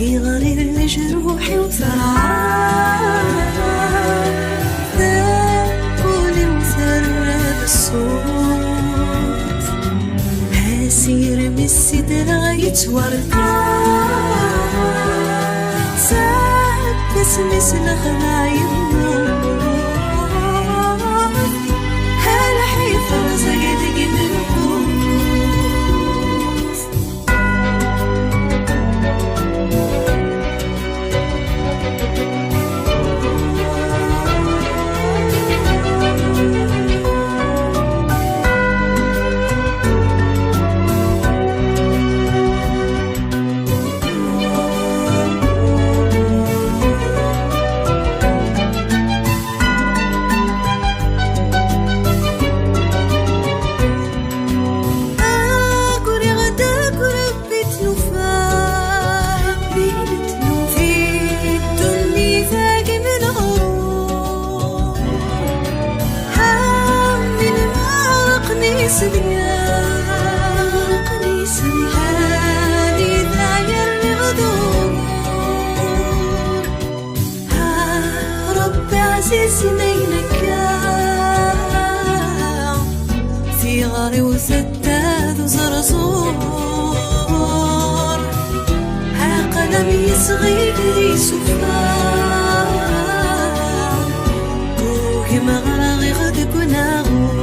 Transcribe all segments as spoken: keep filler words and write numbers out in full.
Iɣri lejruḥ-iw terɛa, taquli-w terra d ṣṣut. Asirem i sidreɣ yettwarka, seg wasmi s lexla yemmut. Lḥif rẓag deg lqut. Aguriɣ-d akk Rebbi tlufa, di ddunit-agi menɣur. Amin ma aqni sdya, aqni sdya, anida yerniɣ dur. Ah, Rebbi ɛzizen ayen akka, tiɣri-w tedda d uẓerẓur. Aql-am yesɣi d isufa, gugem ɣriɣ deg unaɣur.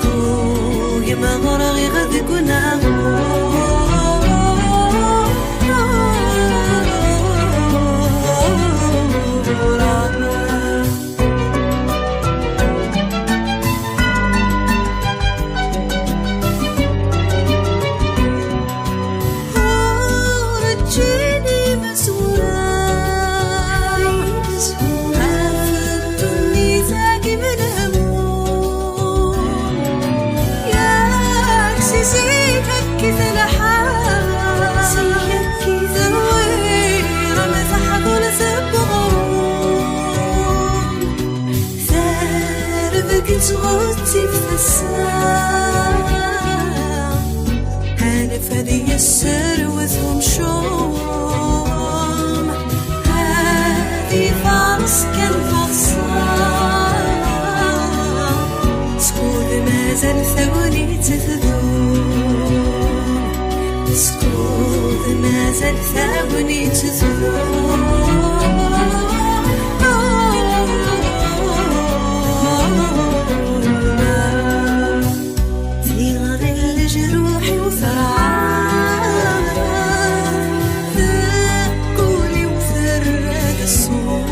Gugem ɣriɣ deg unaɣur. Ur ǧǧin imezwura ɣef ddunit-agi menhemur. Yak si zik akkit lḥal, terwir am taḥdult n uɣrum. Tarbaɛt ɣezzifet ass-a, anef ad yesserwet umcum, ad ifaṛes kan taḍsa. Skud mazal tagnit tdum, skud mazal tagnit tdum. Tiɣri n lejruḥ-iw terɛa, taquli-w terra-d ṣṣut.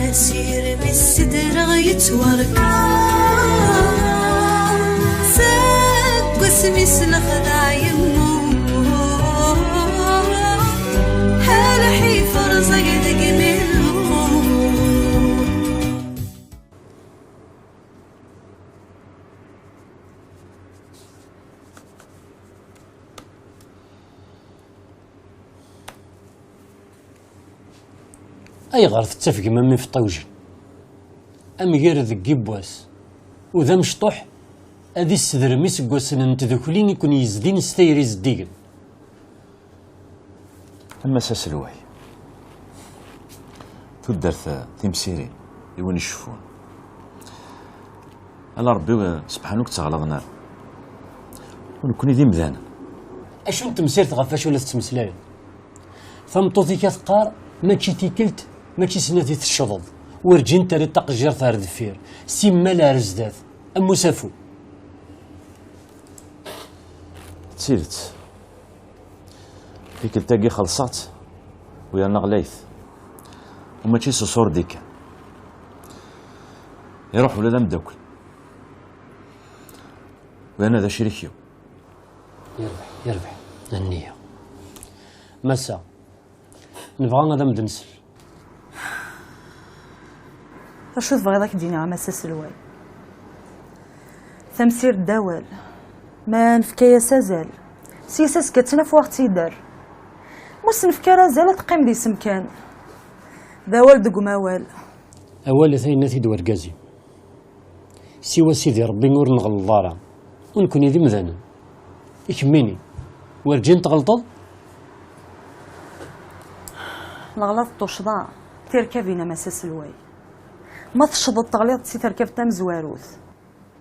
Asirem i sidreɣ yettwarka, seg wasmi s lexdeɛ yemmut. Lḥif rẓag deg lqut. Ayɣer tettafgem am ifeṭṭiwjen? Amger deg yiwwas, u d amecṭuḥ ad issedrem iseggasen n tdukli i ken-yezdin s tayri zeddigen. A Mass aselway, tuddert, eh, timsirin i win iceffun. Ala Rebbi, eh, sebḥanu ur k-ttaɣlaḍen ara. U nekkni d imdanen. Acu n temsirt ɣef wacu la tettmeslayeḍ? Tameṭṭut-ik a teqqar, mačči tikkelt, mačči snat i tecceḍeḍ. Werǧin terriḍ taqejjirt ar deffir, simmal ar zdat, am usafu. D tidet. Tikkelt-agi xelṣeɣ-tt, u yerna ɣlayet. U mačči s uṣurdi kan. Iruḥ ula d ameddakel. U yerna d acrik-iw. Yerbeḥ, yerbeḥ. A nniya. Massa, nebɣa ad am-d-nsel. Acu tebɣiḍ ad k-d-iniɣ a Mass aselway? Tamsirt d awal. Ma nefka-yas azal, s yes-as kan ad tt-naf wa ɣ-tt-idder. Ma ur s-nefka ara azal, ad teqqim di isem kan. D awal deg umawal. Awal ata yenna-t-id wergaz-im. Siwa Sidi Ṛebbi ur nɣelleḍ ara. U nekkni d imdanen. I kemmini? Werǧin tɣelṭeḍ? Leɣlaḍ n tuccḍa, tirkabin a Mass aselway. Ma tecḍeḍ teɣliḍ si terkabt tamezwarut,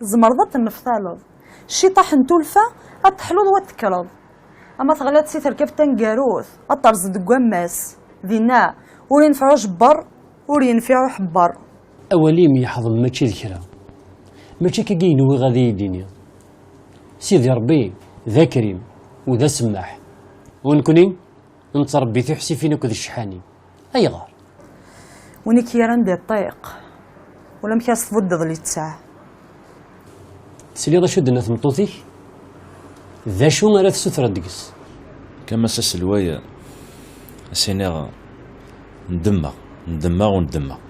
tzemreḍ ad tenneftaleḍ. Ciṭaḥ n tulfa, ad teḥluḍ wa tekkreḍ. Ama teɣliḍ si terkabt taneggarut, ad terẓeḍ deg wammas. Dinna, ur yenfiɛ ucebber, ur yenfiɛ uḥebber. Awal-im yeḥḍem mačči d kra. Mačči akka i nwiɣ ad iyi-d-tiniḍ. Sidi Ṛebbi d akrim u d asemmaḥ. U nekni nettṛebbi tiḥsifin akked cḥani. Ayɣer? Win i k-yerran d iṭṭiq, ulamek as tbuddeḍ littseɛ. Tesliḍ acu d-tenna tmeṭṭut-ik? D acu ara tessutreḍ deg-s? Kama s aselway, a s-iniɣ, ndemmeɣ, ndemmeɣ u ndemmeɣ.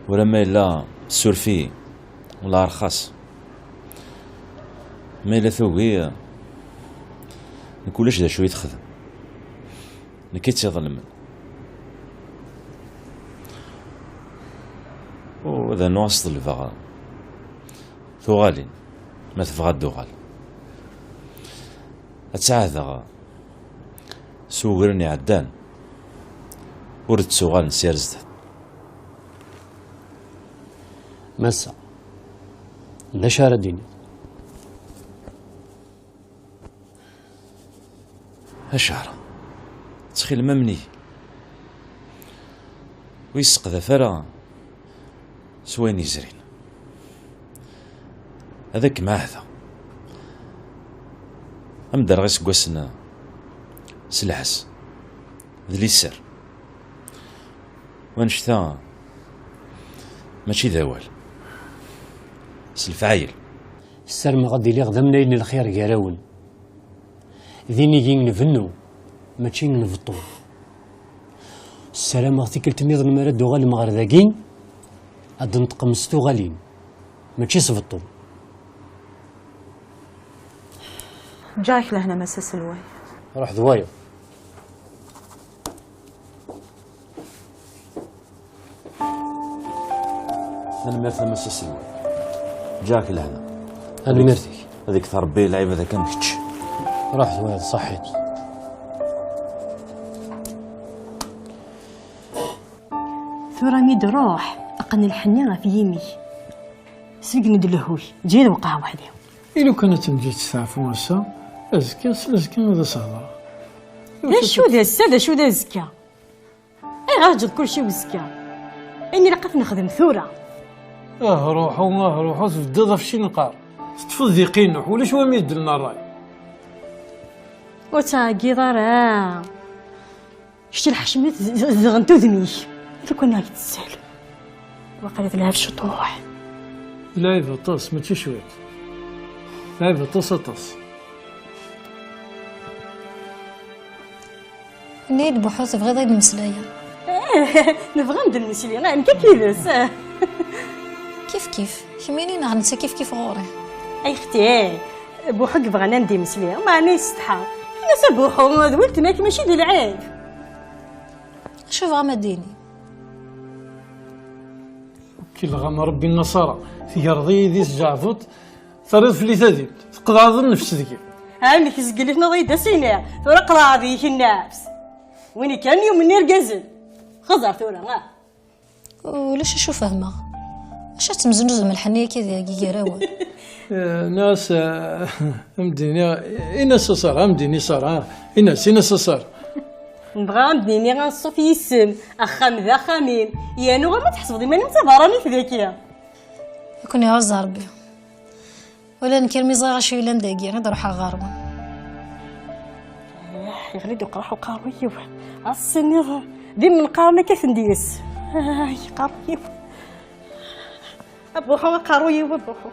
Ula ma yella tessuref-iyi, wala rxas. Ma yella tugi, nekk ulac d acu i texdem. Nekk i tt-iḍelmen. U ad rnuɣ as-ḍelbeɣ tuɣalin, ma tebɣa ad d-tuɣal. Ad tt-ɛahdeɣ s wugren iɛeddan, ur d-ttuɣalen si ar zdat. Massa, d acu ara d-tiniḍ? Acar, ttxil-m amen-iyi. Ur yesseqdaf ara s wayen yezrin. Ad kem-ɛahdeɣ. Ad m-d-rreɣ iseggasen s lɛezz d liser. Wanect-a mačči d awal. S lefɛayel. Ssarmeɣ ad iliɣ d amnay n lxir gar-awen. D inigi nbennu, mačči nbeṭṭu. Ssarameɣ tikkelt nniḍen mi ara d-tuɣalem ɣer dagi, ad d-neṭqem s tuɣalin, mačči s beṭṭu. Ǧǧiɣ-ak lehna, Mass aselway. Ruḥ d wayeḍ. Tanemmirt a Mass aselway. Ǧǧiɣ-ak lehna. Tanemmirt-ik. Ad ikter Rebbi lɛibad akka am kečč. Ruḥ d wayeḍ, ṣaḥit. Tura mi d-ruḥ, qqen lḥenni ɣef yimi-k. Sbeggen-d lehhu-k, ǧǧi-yi ad wqeɛeɣ weḥd-i. I lukan ad temǧi testeɛfu ass-a, azekka s azekka ad as-hedreɣ. D acu d ass-a, d acu d azekka? Ayɣer teǧǧiḍ kulci i uzekka? Ayen ilaq ad t-nexdem tura. Ah ruḥu, ah ruḥu, tbeddeḍ ɣef cci n lqar. Teṭṭfeḍ di qinuḥ, ulac wami ibeddlen ṛṛay. Ur ttɛeggiḍ ara. Kečč lḥecma-k zedɣent udem-ik. Lukan ad k-tessal. Waqila telɛeb ciṭuḥ. Lɛib aṭas, mačči cwiṭ. Lɛib aṭas, aṭas. Ini-yi-d Buḥu, tebɣiḍ ad d-nemmeslay? Nebɣa ad d-nemmeslay, ah, nekk akked-s. Kif kif, kemmini neɣ netta kif kif ɣur-i? Ay xti, Buḥu yebɣan ad d-yemmeslay, meɛna yessetḥa. Ini-as a Buḥu, d weltma-k, mačči d lɛib. Acu bɣam ad d-ini? Kelleɣ-am Rebbi a Ṣara, tegreḍ-iyi di tjeɛbuḍt, terriḍ fell-i tadimt, tqeḍɛeḍ nnefs deg-i. Amek zgel i tenniḍ-iyi-d a s-iniɣ, tura qeḍɛeɣ deg-k nnefs. Win kan yumnen irgazen. Xeẓẓer tura, ah. Ulac acu fehmeɣ. Acu ad temznuzem lḥenni akka deg gar-awen? Eh, nniɣ-as, eh, ad m-d-iniɣ, ini-as a Ṣara, ad m-d-ini Ṣara, ini-as, ini-as a Ṣara. Nebɣa ad m-d-nini anṣuf yis-m, axxam d axxam-im, yernu ɣur ma tḥesbeḍ iman-im d tabeṛṛanit daki. Ad ken-iɛuzz Ṛebbi. Wala nekk armi ẓriɣ acu yellan dagi, i d-ruḥeɣ ɣer-wen. Ah, yeɣli-d uqraḥ uqerruy-iw. Ass-nniḍ d imenqaren akka ten-d-yes. Ay, uqerruy-iw. A Buḥu, aqerruy-iw, a Buḥu.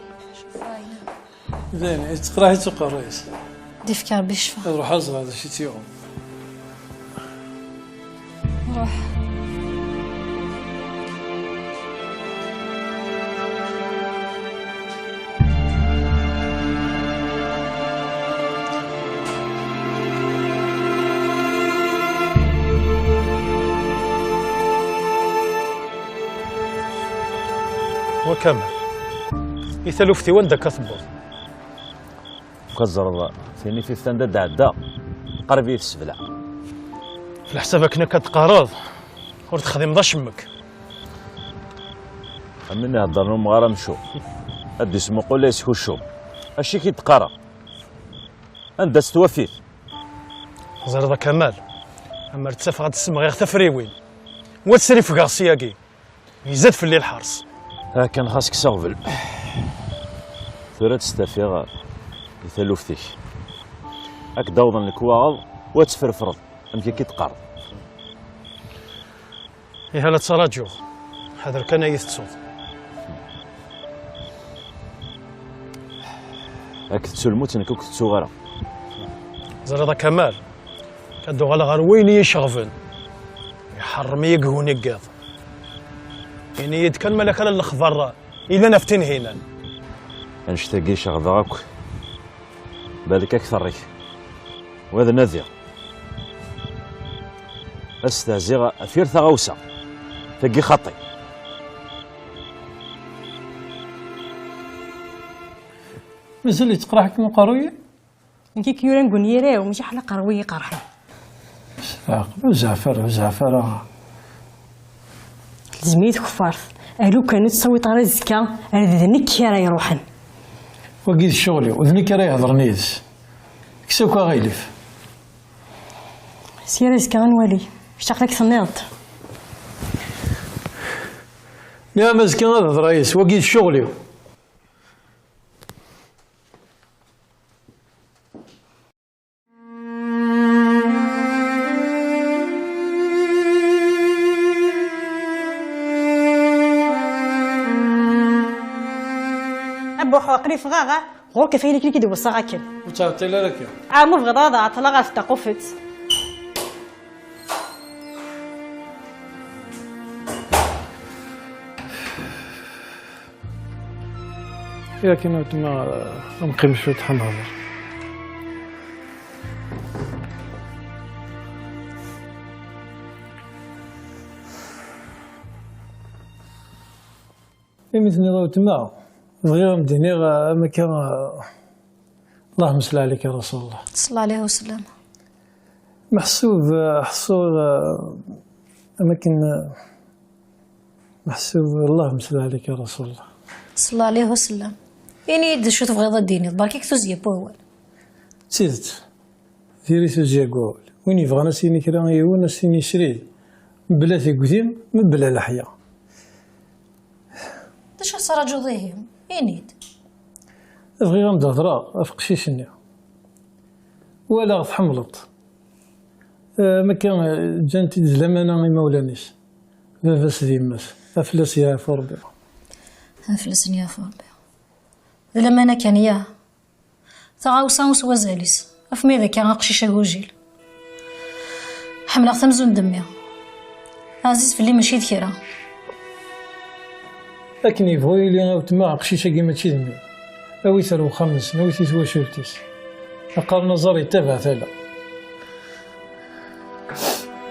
Dayen, yettqraḥ-itt uqerruy-is. D-ifk Ṛebbi ccfa. Ad ruḥeɣ ad ẓreɣ d acu i tt-yuɣen. Ruḥ. Wa Kamal, i taluft-iw anda akka tewweḍ? Deg Teẓreḍ, tini tiftan da d-ɛedda, qrib i yi-tessebleɛ. F leḥsab akken akka d-teqqareḍ, ur texdimeḍ acemmek. Am win iheddren umɣar amcum, ad d-ismuqul la yeskuccum. Acu i k-id-qqareɣ? Anda-tt twafit? Teẓriḍ a Kamal, amer ttafeɣ ad d-ssemɣiɣ tafriwin, wa ad srifgeɣ syagi. Izad fell-i lḥers. Akken xas kkes aɣbel. Tura ad tt-tafiɣ di taluft-ik. Ad k-d-awḍen lekwaɣeḍ, u ad tefrefreḍ, amek i k-id-qqareḍ. Ihi la ttṛaǧuɣ. Ḥader kan ad yi-tettuḍ. Akked sulmut nekk ur k-tettuɣ ara. Ẓriḍ a Kamal, ad d-uɣaleɣ ɣer wayen i yi-iceɣben. Iḥeṛṛem-iyi deg wuniggiḍ. Ini-yi-d kan ma lak ala lexbar ilan ɣef Tinhinan. Annect-agi ceɣbeɣ akk. Balak akteṛ-ik. Wa d nadi. Ad steɛziɣ ɣef yir taɣawsa. Tagi xaṭi. Mazal yettqerriḥ-ikem uqerruy-im? Nekk i k-yuran deg unyir-iw, mačči ḥala aqerruy i yi-iqerḥen. Ur zeɛɛef ara, ur zeɛɛef ara. Telzem-iyi tkeffart. Alu kan ur tettawiḍ ara azekka, ar d nekk ara iruḥen. Wagi d ccɣel-iw, d nekk ara ihedṛen yid-s. Kkes akk aɣilif. Sya ar azekka ad nwali. Kečč aql-ak tenniḍ-d. Nniɣ-am azekka ad hedṛeɣ yid-s, wagi d ccɣel-iw. A Buḥu, aql-i ffɣeɣ, ɣur-k ɣef ayen akken i k-id-weṣṣaɣ akken. Ur ttɛeṭṭil ara akka. A, ma bɣiḍ ad ɛeṭṭleɣ ɣef taqufet. Yakan a weltma, ad neqqim cwiṭ ad nehder. Imi tenniḍ a weltma, bɣiɣ ad m-d-iniɣ, am akka, اللهم صل عليك يا رسول الله. صلى الله عليه وسلم. Meḥsub, eh, ḥṣuɣ, eh, am akken, eh, meḥsub, اللهم صل عليك يا رسول الله. صلى الله عليه وسلم. Ini-yi-d d acu tebɣiḍ ad d-tiniḍ, berka-k tuzzya n wawal. D tidet, diri tuzzya n wawal. Win yebɣan ad s-yini kra i yiwen, ad s-yini srid, mebla tigdi, mebla leḥya. D acu tettraǧuḍ ihi? Ini-d. Bɣiɣ ad m-d-hedreɣ ɣef uqcic-nni. Walaɣ tḥemmleḍ-t. Eh, am akka, eh, ǧǧan-t-id d lamana imawlan-is. Baba-s d yemma-s. Ad fell-as yeɛfu Rebbi. Ad fell-asen yeɛfu Rebbi. D lamana kan, ya. Taɣawsa s wazal-is. Af ma d akka aqcic agujil. Ḥemmleɣ-t amzun d mmi. Ɛziz fell-i mačči d kra. Akken yebɣu yili a weltma, aqcic-agi mačči d mmi. Awi-t ar wexxam-nsen, awi-t i twacult-is. Qqaren aẓar yettabaɛ tala.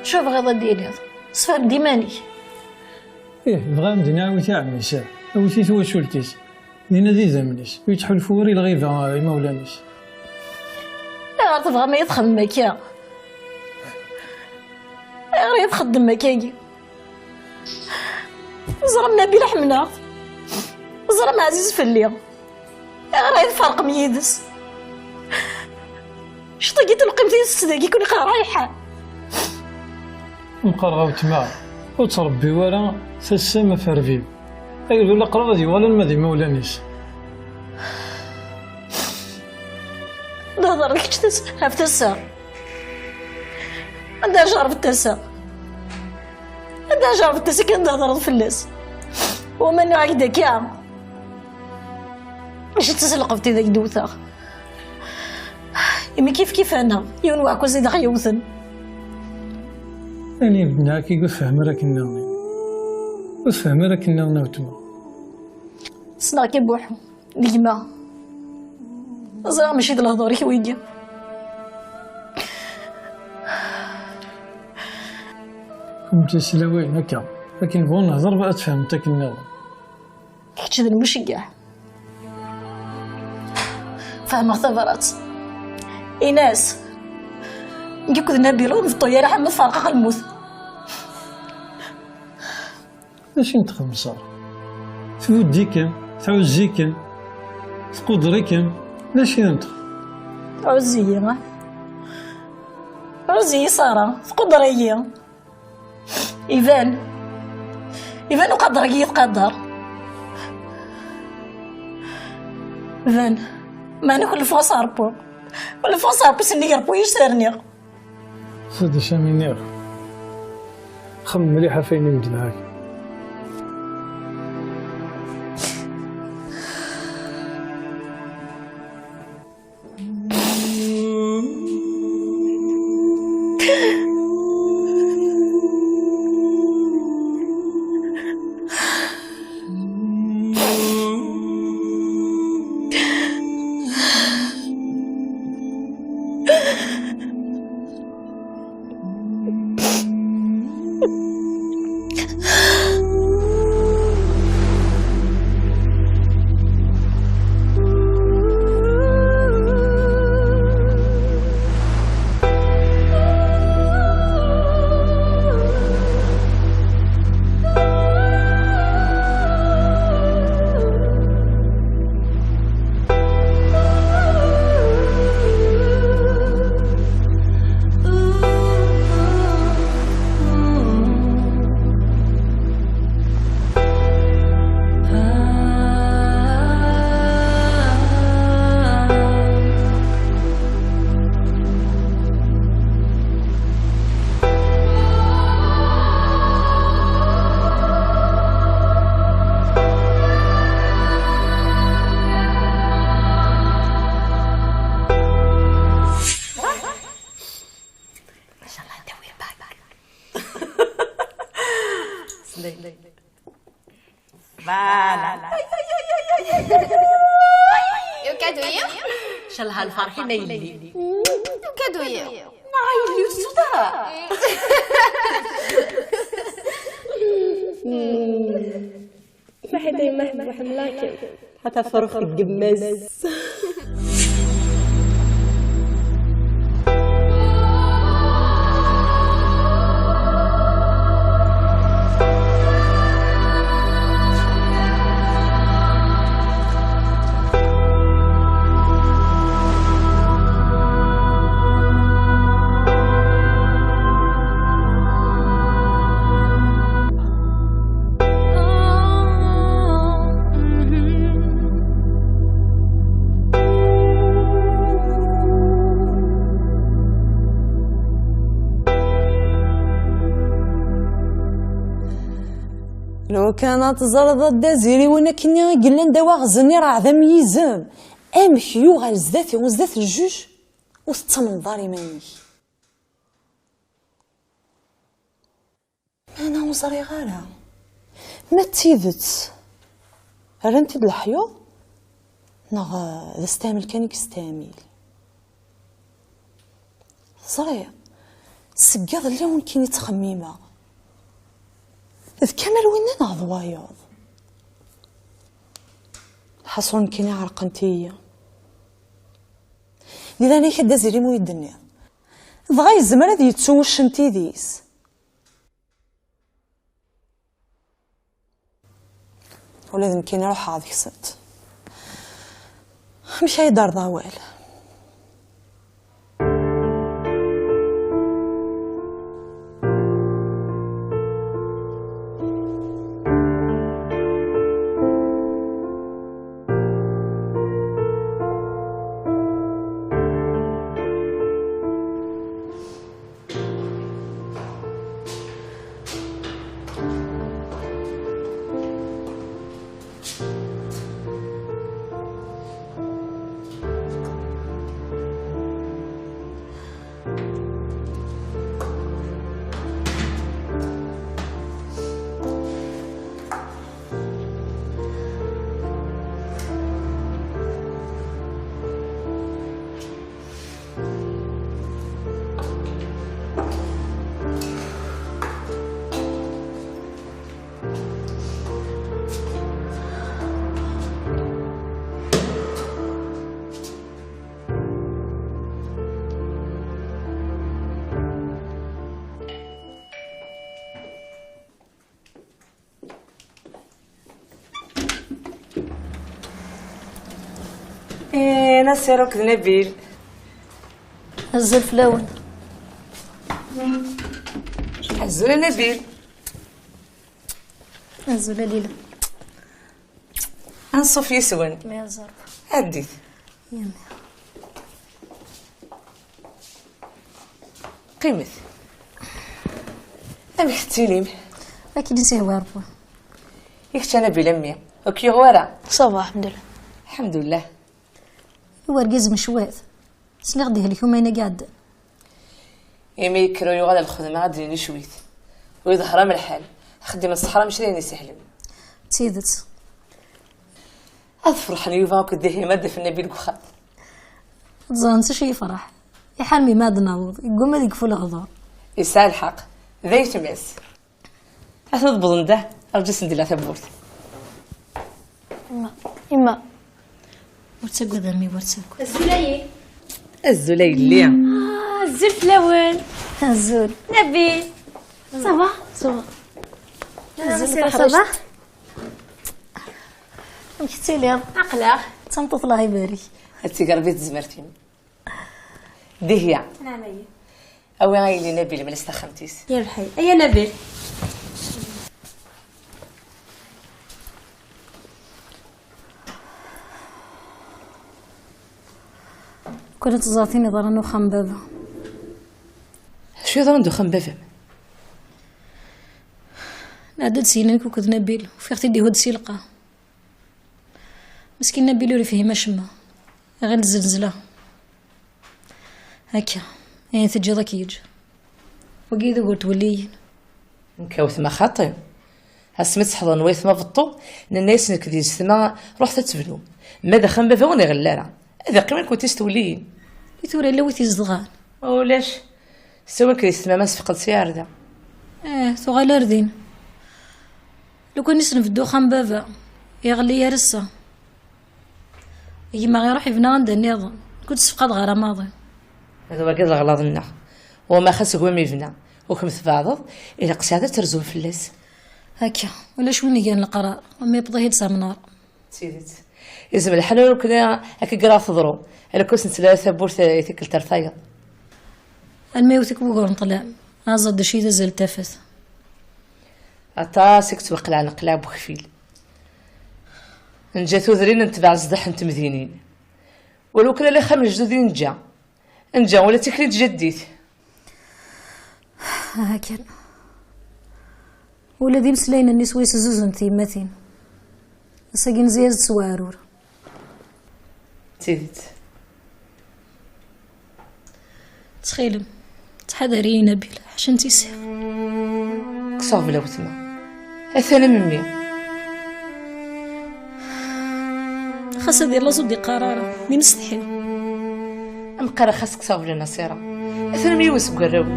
Acu tebɣiḍ ad d-tiniḍ? Sefhem-d iman-ik. Ih, bɣiɣ ad m-d-iniɣ awi-t i ɛemmi-s, awi-t i twacult-is. Dinna d idammen-is, ur yettḥulfu ara i lɣiba, eh, imawlan-is. Ayɣer tebɣam ad yi-txedmem akka? Ayɣer ad yi-txeddmem akkagi? Teẓram Nabil ḥemmleɣ-t. Teẓram ɛziz fell-i. Ayɣer ad yi-tferqem yid-s? Cṭi-gi telqimt i test dagi kun iqerra lḥal. Meqqar ɣer weltma, ur ttṛebbi ara tasa-m ɣef rrbiw. Agdud la qrib ad yuɣal alma d imawlan-is. Ad d-hedreḍ kečč tas-, ɣef tasa. Anda jerrbet tasa? Anda jerrbet tasa kan ad d-hedreḍ fell-as? Uma nniɣ-ak-d akka. Mačči d taselqeft i d ak-d-wteɣ. Imi kif kif-aneɣ, yiwen weɛkuz i d aɣ-yewten. Ani bedneɣ akka i ur tefhem ara akken nniɣen. Ur tefhem ara akken nniɣen a weltma. Ssneɣ-k a Buḥu, d gma. Ẓriɣ mačči d lehdur-ik wigi. Kunemti s lawayen akka. Akken bɣu nehder, ad tfehmemt akken nniḍen. Kečč d lmuceggeɛ. Fehmeɣ tabrat. Ini-as, nekk akked Nabil ur nbeṭṭu ara ḥedd, ferqeɣ lmut. D acu i n-txedmeḍ Sara? Tbuddi-kem, tɛuzzi-kem, tquder-ikem. D acu i n-txedmeḍ? Tɛuzz-iyi, ah. Tɛuzz-iyi Sara, tquder-iyi. Iban. Iban uqader-agi yetqader. Iban. Meɛna kulli ffɣeɣ s Ṛebbi. Kulli ffɣeɣ s Ṛebbi, s nnig Ṛebbi i yesserniɣ. Sidi Sami, nniɣ. Xemmem mliḥ ɣef wayen i m-d-nniɣ. Voilà. Yuka-d-iyi? Ncallah lferḥ-im a yelli. Yuka-d-iyi? Neɣ a yelli ur tettuḍ ara? Saḥit a yemma, ḥemmleɣ-kem. Ḥata fruxt n yemma-s. Lukan ad teẓreḍ a Dda Ziriwen akkenni i yellan d awaɣzen ireɛd am yizem. Amek yuɣal zdat-i, zdat lǧuj, ur tettamneḍ ara iman-ik. Meɛna ur ẓriɣ ara ma d tidet rran-t-id leḥyuḍ neɣ, eh, d asteɛmil kan i yesteɛmil. Teẓriḍ, seg iḍelli ur nekkini ttxemmimeɣ. D Kamal winna neɣ d wayeḍ? Lḥaṣun nekkini ɛerqent-iyi. Di leɛnaya-k a Dda Ziriwen, ur yi-d-tenniḍ? Dɣa yezmer ad yettu wuccen tidis. Ula d nekkini ruḥeɣ deg-sent. Amek ay d-terreḍ awal? Eh, Nasir akked Nabil. Azul fell-awen. Azul a Nabil. Azul a Lila. Anṣuf yes-wen. Ɛeddit. Qqimet. Amek tettilim? Akken i s-yehwa Rebbi. I kečč a Nabil, a mmi? Ur k-yuɣ wara? Ça va, lḥemdullah. Lḥemdullah. I wergaz mecwat. Sliɣ-d ihlek umayen-agi iɛeddan. Imi yekker ur yuɣal ar lxedma, ad d-nini cwit. Ur iḍher am lḥal. Axeddim n ṣṣeḥra mačči d ayen isehlen. D tidet. Ad ferḥen Yuba akked Dihya ma d-afen Nabil deg uxxam. Ẓran s acu yefreḥ. Iḥar mi ma ad naweḍ, yegguma ad yekfu lehdur. Yesɛa lḥeqq. D ayetma-s. Atan wwḍen-d, ah, rǧu-sen di la tawwurt. Yemma, yemma. Ur ttaggad a mmi, ur ttaggad. Azul a yelli. Azul a yelli. Ah, azul fell-awen. Azul. Nabil. Ça va? Ça va. Azul, ça va? Amek tettiliḍ? Aql-aɣ. D tameṭṭut, Allah ibarek. Ad tig Rebbi tezmert-im. Dihya. Nɛam a yelli. Awi a yelli Nabil, mel-as taxxamt-is. Ya lḥay. Aya Nabil. Kul ad tẓer tin iḍran uxxam baba. Acu yeḍran d uxxam baba-m? Nɛedda-d syin nekk akked Nabil, ufiɣ-t-id ihudd si lqaɛ. Meskin Nabil ur yefhim acemma. Iɣil d zzelzla. Akka, ayen teǧǧiḍ ad k-yeǧǧ. Wagi d ugur twelliyin. Nekk a wetma xaṭi. Asmi tt-ḥeḍren wayetma beṭṭu, nenna-yas nekk d yessetma ruḥet ad tebnum. Ma d axxam baba ur iɣelli ara. Ad iqqim akken tis twelliyin. I tura yella wi t-izedɣen? Ulac. Siwa nekk d yessetma ma nsefqed si ar da. Eh, tuɣal ar din. Lukan i s-nbeddu axxam baba, iɣelli ar ass-a. Gma iruḥ ibna anda nniḍen, nekk ur d-ssefqadeɣ ara maḍi. D wagi d leɣlaḍ-nneɣ. Wama xas gma ibna, ur kem-tbeɛdeḍ, ilaq sɛid ad terzum fell-as. Akka, ulac win igan leqrar, am yewweḍ-it-id s amnar. D tidet. Izem lḥal ur ken-, akka i ɣ-teḍru, alak ur s-nettelli ara tawwurt i tikkelt ar tayeḍ. Alma yewwet-ik wugur n ṭṭlam, aẓ-d acu i d azal n tafat. Aṭas i yettwaqelɛen leqlaɛ n wekfil. Neǧǧa tudrin, netbeɛ zdaḥ n temdinin. Wala ukan ala axxam n lejdud i neǧǧa. Neǧǧa ula d tikli n tjaddit. Aha kan. Ula d imeslayen-nni swayes zzuzunt tyemmatin. Ass-agi nezzi-as-d s weɛrur. D tidet. Ttxil-m, ttḥadar-iyi Nabil, ḥaca n tisirt. Kkes aɣbel a wetma. Atan am mmi. Xas ad illaẓ ur d-iqqar ara, mi nsetḥi. Am qqareɣ xas kkes aɣbel a Nasira. Atan am yiwen seg warraw-im.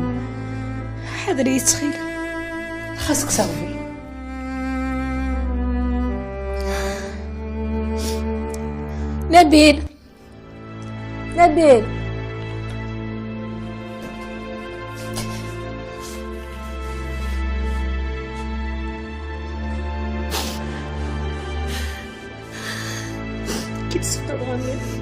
Ḥader-iyi ttxil. Xas kkes aɣbel. Nabil! Nabil! Kif sefqadeɣ Nabil.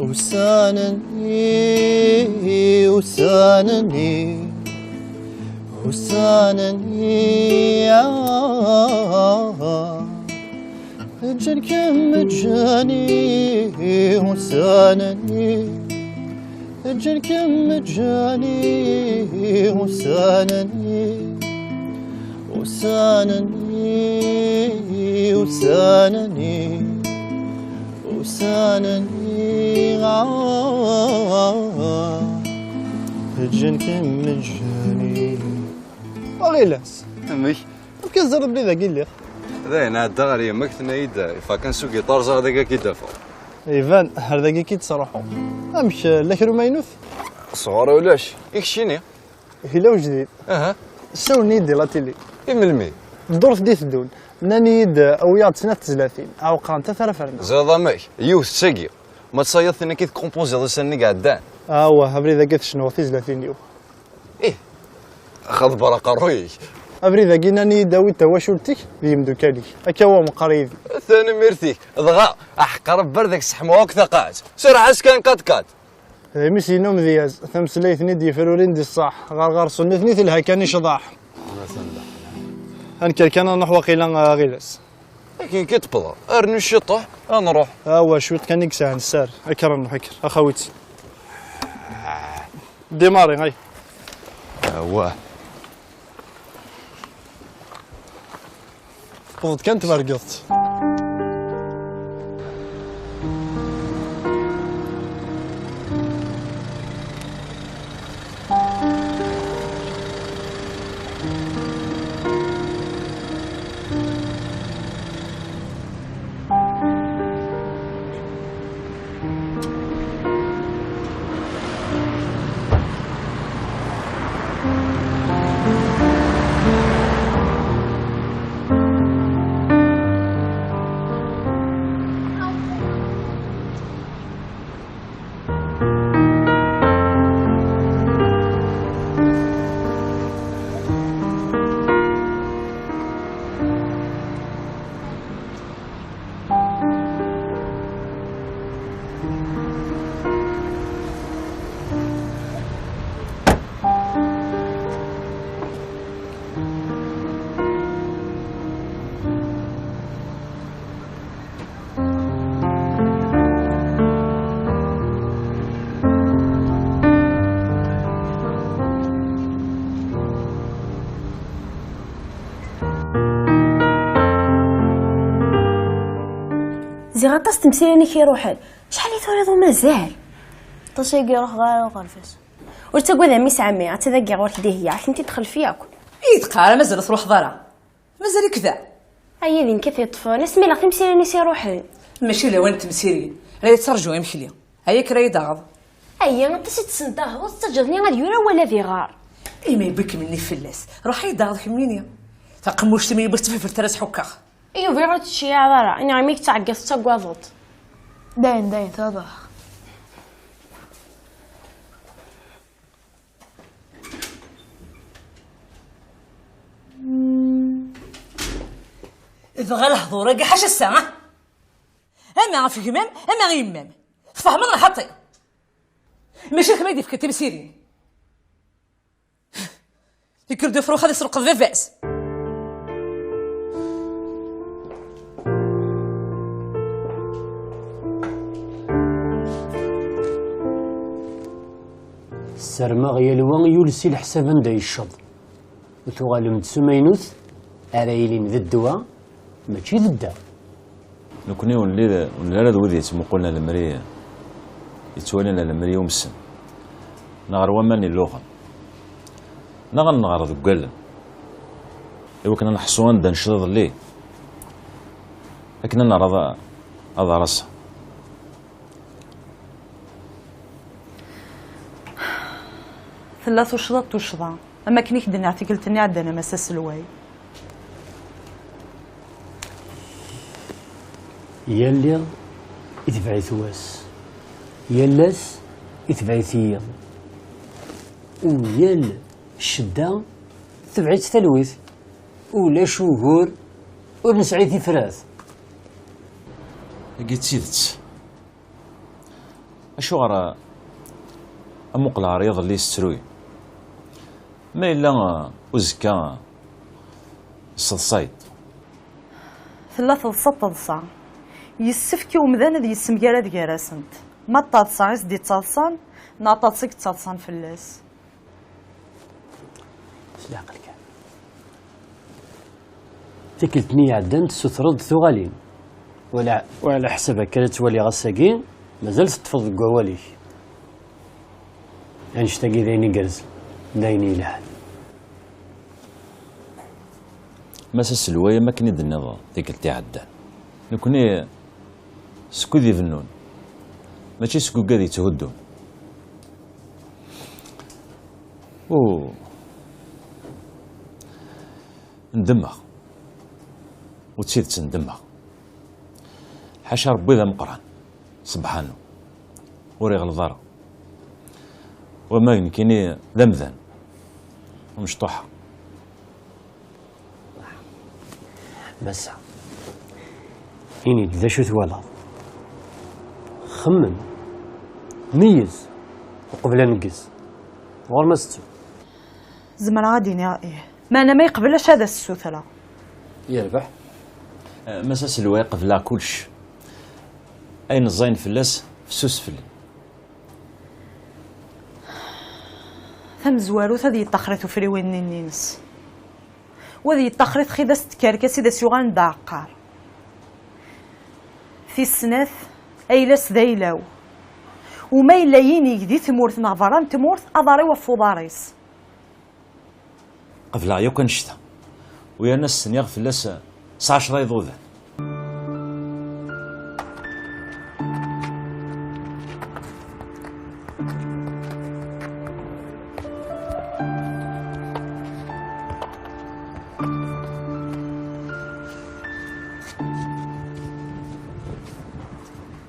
Ussan-nni, ussan-nni, ussan-nni, ah, ǧǧan-kem, ǧǧan-i ussan-nni. Ǧǧan-kem ǧǧan-i ussan-nni, ussan-nni, ussan-nni, ussan-nni, ah, ǧǧan-kem ǧǧan-i. Aɣilas. Amek? Amek i teẓriḍ belli dagi lliɣ? Dayen, ɛeddaɣ ɣer yemma-k, tenna-yi-d ifakan s ugiṭar, ẓriɣ dagi ad k-id-afeɣ. Iban, ar dagi i k-id-sruḥuɣ. Amek, la kra umaynut? Sɣur ulac. I keččini? Yella ujdid. Aha. Ssawlen-iyi-d di la télé. I melmi? Ddurt d-iteddun. Nnan-iyi-d, awi-yaɣ-d snat tezlatin. Ɛewqrent-at ara ferneɣ. Ẓriɣ amek? Yiwet d tagi. Ma tsayeḍ tin akka i tkumpuziḍ ussan-nni iɛeddan. Awah, abrid-agi ad t-cnuɣ tizlatin-iw. Ih, xḍeb ar aqerruy-ik. Abrid-agi nnan-iyi-d awi-d tawacult-ik d yimdukal-ik. Akka wa meqqar yid-i. Tanemmirt-ik. Dɣa, aḥeqqar berdak seḥmuɣ akk taqaɛet. Serreḥ-as kan kat kat. D imi-s-inu umedyaz, tameslayt-nni d-yefrurin di ṣṣeḥ, ɣer ɣer-sen nitni telha kan i ccḍeḥ. Ad nekker kan ad nruḥ waqila, a Ɣilas. Akken kan tewwḍeḍ, rnu ciṭuḥ, ad nruḥ. Awa, cwiṭ kan i yesɛan sser. Akker ad nruḥ, akker, a xawiti. Dimari, ay. Awah. Tewweḍ kan tmergeḍt. Ziɣ aṭas n temsirin i k-iruḥen. Acḥal i turiḍ umazal? Aṭas ay iruḥ ɣer uɣerbaz. Ur ttagad a mmi-s ɛemmi, ad tadagi ɣur-k Dihya, ad kem-id-txelf yakk. I d-qqar, mazal ur truḥeḍ ara? Mazal-ik da? Aya din kan yeṭṭfen, asmi la temsirin i s-iruḥen. Mačči d lawan n temsirin, la yettraǧu imekli. Aya kra i d-aɣeḍ. Aya, aṭas i tessneḍ ad tettaǧǧaḍ-ni ad yura wala ad iɣer. Imi yewwi-kem nnig fell-as, ruḥ ay d-aɣeḍ kemmini. Taqemmuct-im yewwi-tt tfifert ara s-ḥukkeɣ. Yuba ur tettceyyiɛeḍ ara, iniɣ imi k-ttɛeggiḍ tettagadeḍ. Dayen, dayen, tura ad ruḥeɣ. Dɣa lehdur-agi ḥaca ssa, ah? Ama ɣef gma-m, ama ɣef yemma-m. Tfehmeḍ neɣ xaṭi? Mačči d kemm ay d-yefkan timsirin. Yekker-d ufrux ad iselqeḍ baba-s. Ssarmeɣ yal wa yules i leḥsab anda yecceḍ. U tuɣalem-d s umaynut ara yilin d ddwa, mačči d dda. Nekkni ur nelli, ur nelli ara d wid yettmuqulen ar lemri, yettwalin ar lemri umsen, neɣ ar waman illuɣen, neɣ ad nɣer deg wallen, iwakken ad neḥṣu anda necḍ iḍelli, akken ad neɛreḍ aḍar ass-a. Tella tuccḍa d tuccḍa, am akken i k-d-nniɣ tikkelt-nni iɛeddan a Mass aselway. Yal iḍ itbeɛ-it wass, yal ass itbeɛ-it yiḍ, u yal ccedda tetbeɛ-itt talwit. Ulac ugur ur nesɛi tifrat. Tagi d tidet. Acuɣer, a, amuqel ɣer yiḍelli yessetruy? Ma yella, a, uzekka, a, tesseḍsayeḍ? Tella teḍsa d teḍsa. Yessefk i umdan ad yessemgarad gar-asent. Ma d taḍsa i s-d-ittaḍsan, N aṭas i yettaḍsan fell-as. S leɛqel kan. Tikkelt-nni iɛeddan tessutreḍ-d tuɣalin. Wala, wala ḥsab akka ara ttwaliɣ ass-agi, mazal teṭṭfeḍ deg wawal-ik. Annect-agi d ayen igerrzen, d ayen yelhan. Mass aselway, am akken i d-tenniḍ tikkelt iɛeddan, nekkni seg wid ibennun, mačči seg ugad yetthuddun. Uh, ndemmeɣ. U d tidet ndemmeɣ. Ḥaca Rebbi d ameqqran, sebḥanu, ur iɣelḍ ara. Wama d nekkini d amdan, amecṭuḥa. Massa, ini-d d acu twalaḍ. Xemmem, meyyez, uqbel aneggez. Ɣur-m ad tettu. Zemreɣ ad d-iniɣ ih. Meɛna ma yeqbel acu ad as-ssutreɣ? Yerbeḥ. Eh, Mass aselway, qebleɣ kullec. Ayen ẓẓayen fell-as, fessus fell-i. Tamezwarut ad yeṭṭaxer i tufriwin-nni-ines. U ad yeṭṭaxer i txidas n tkerkas i d as-yuɣalen d aɛeqqar. Tis snat, ayla-s d ayla-w. U ma yella yinig di tmurt neɣ berra n tmurt, aḍar-iw ɣef uḍar-is. Qebleɣ yakk annect-a. U yerna ssniɣ fell-as s ɛecra iḍudan.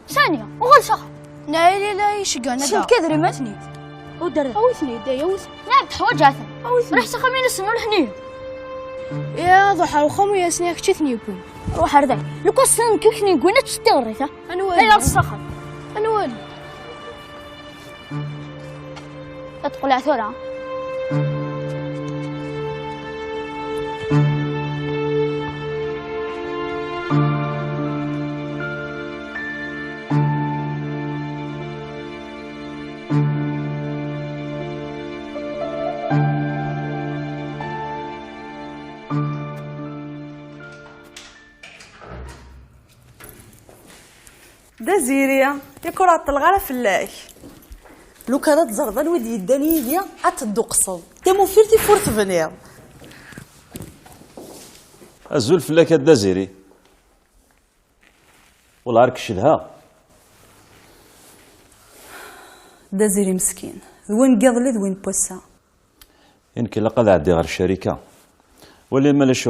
Sani, uɣal s axxam. Naɛil la iceggan ad Selked rimatni. Ur d-rriɣ. Awi-ten-id, ay, awi-ten. Nɛam teḥwaǧ-aten. Awi-ten. Ruḥ s axxam-ines n ur ḥniyu. Iḍ uḥerxum u yasni kečč i ten-yewwin. Ruḥ ar da. Lukan ssnen nekk i ten-yewwin ad teččeḍ tiɣrit, ha? Anwa? Ay, ruḥ s axxam. Anwa? Ad teqleɛ tura. D Aziri, yak ur ɛeṭṭleɣ ara fell-ak. Lukan ad teẓreḍ anwa i d-yeddan yid-i, ad tedduqseḍ. Tamufirt i fur tebniḍ. Azul fell-ak a Dda Aziri. Wellah ar k-cedhaɣ. Dda Aziri meskin, d win n yiḍelli d win n wass-a. I nekk ilaq ad ɛeddiɣ ɣer ccarika. Wali ma lac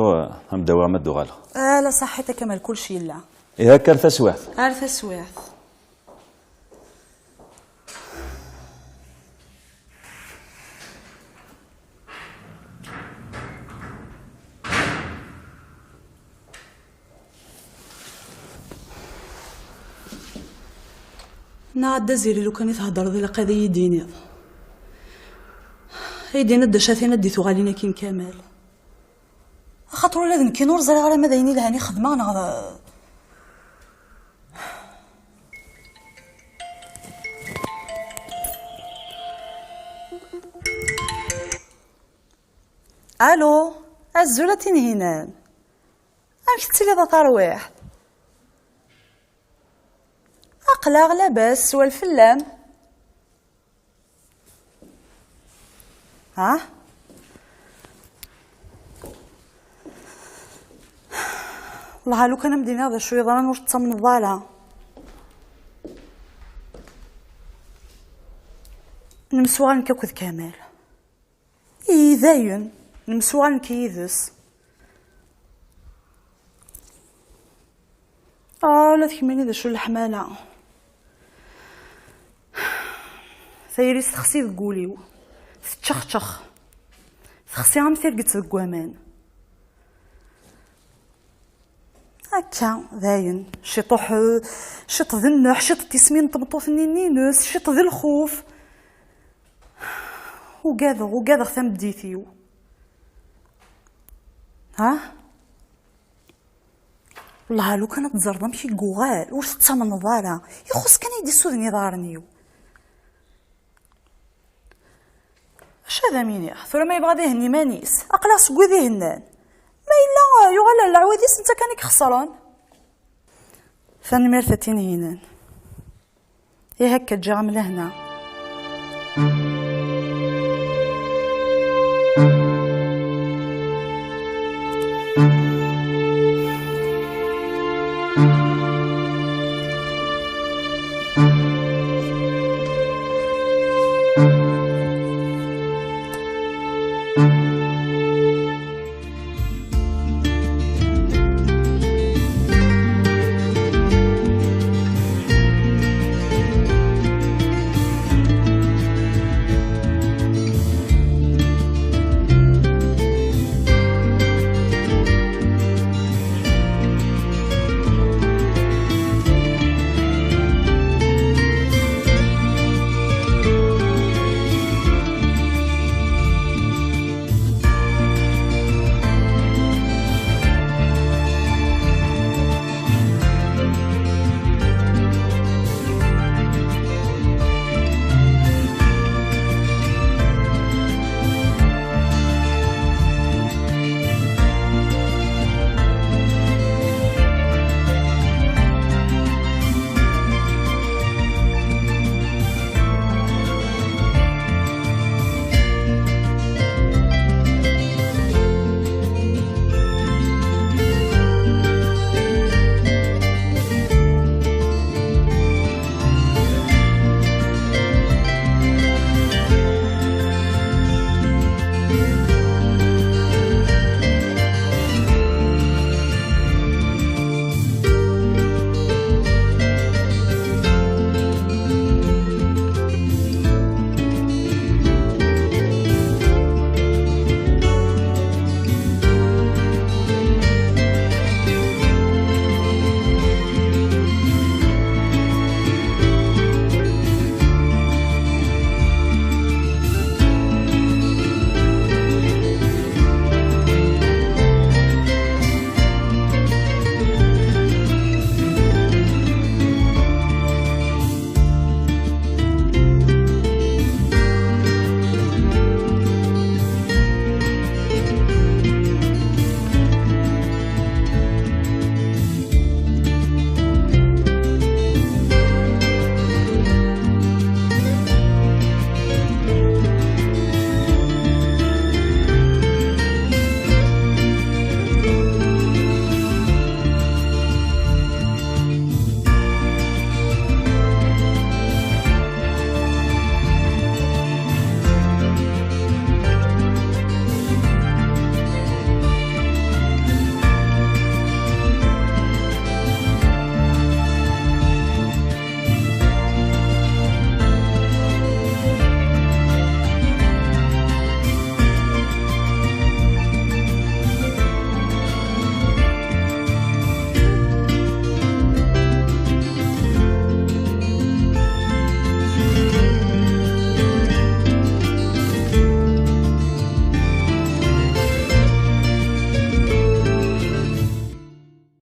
amdawa ma d-uɣaleɣ. Ala saḥit a Kamal, kullec yella. Ihi akka ar taswiɛt. Ar taswiɛt. Neɣ a Dda Aziri, lukan i theddreḍ ilaq ad iyi-d-tiniḍ. Ad iyi-d-tiniḍ d acu-ten ad d-tuɣalin akkin Kamal. Axaṭer ula d nekkini ur ẓriɣ ara ma d ayen ilhan i xedmeɣ neɣ d... Alu, azul a Tinhinan. Amek tettiliḍ a tarwiḥt? Aql-aɣ labas, swal fell-am. Ha? Wellah, lukan am d-iniɣ d acu yeḍran ur tettamneḍ ara. Nemsuɣal nekk akked Kamal. Ih, dayen, nemsuɣal nekk yid-s. Ah, la tkemmini d acu leḥmala. Tayri-s texsi deg wul-iw. Teččexčex. Texsi am tirget deg waman. Akka, dayen. Ciṭuḥ, eh, ciṭ d nnuḥ, ciṭ d tismin n tmeṭṭut-nni-ines, ciṭ d lxuf. Ugadeɣ, ugadeɣ tameddit-iw. Ha? Wellah, lukan ad teẓreḍ amek i yuɣal, ur tettamneḍ ara. Ixuṣ kan ad yi-d-issuden iḍarren-iw. Ad am-iniɣ, tura ma yebɣa ad ihenni iman-is, aql-aɣ seg wid ihennan. Ma yella, uh, yuɣal ar leɛwad-is, netta kan i ixesren. Tanemmirt a Tinhinan. Ihi akka, ǧǧiɣ-am lehna.